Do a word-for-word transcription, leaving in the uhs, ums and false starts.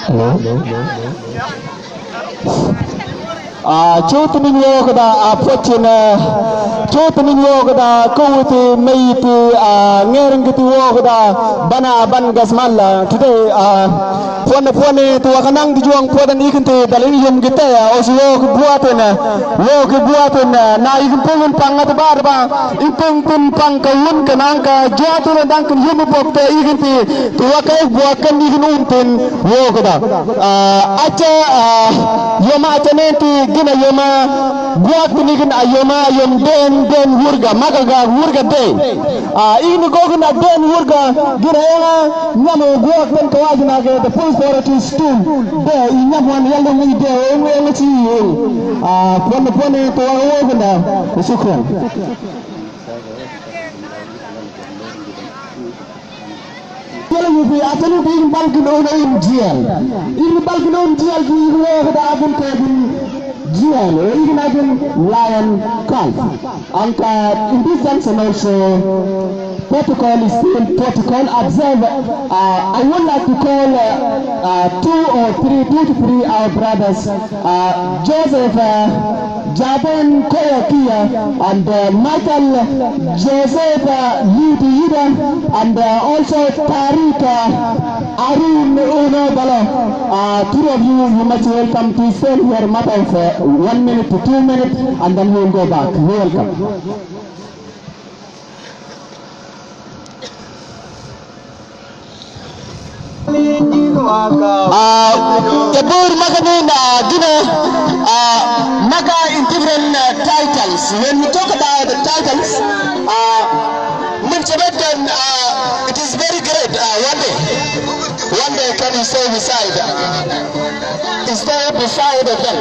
Hello? Ah, chutamin wokda, ah, pochin, ah, chutamin wokda, kawiti, mayiti, ah, ngeringiti wokda, bana, ah, ban gasmala. Today, ah, puane, puane, tuwa kanang di juang puadan ikinti, dalin yum gite, ah, osi wok buatin, ah, wok buatin, ah, na ikin pungun pangat barba, ipung pun pang kawun kanang ka, juatun dangkin yum pokte ikinti, tuwa kai buakan ikin untin, wokda. Ah, acha, ah, yoma acha nenti gina yoma guak tinikin a yoma yom den den wurga, makaga wurga de. Ah, ini gogin a den wurga gina yoma nyamo guak ten kawajina ge the full forty-two de, i nyamo an yalong i de, ong ong chi ong. Ah, pone pone to wogin da. Shukran. Yala yupi, atanu ki in balkin on in jail. In balkin on jail ki in wo kada abun ka bin jail. In abun lion cub. And, uh, in this junction also, protocol is still protocol. Observe, uh, I would like to call, uh, uh, two or three, two to three our brothers, uh, Joseph, uh, Jaden Koya Kia, and, uh, Michael Joseph, uh, Lidi Ida, and, uh, also Tariq, uh, Arun Uno Bala. Uh, three of you, you must welcome to stand here matter of, uh, one minute to two minutes, and then we will go back. You're welcome. Ah, kabur makanin, ah, gina, ah, maka in different, ah, titles. When we talk about the titles, ah, min sebetkan, ah, it is very great. Ah, one day, one day can you stay beside, stay beside of them.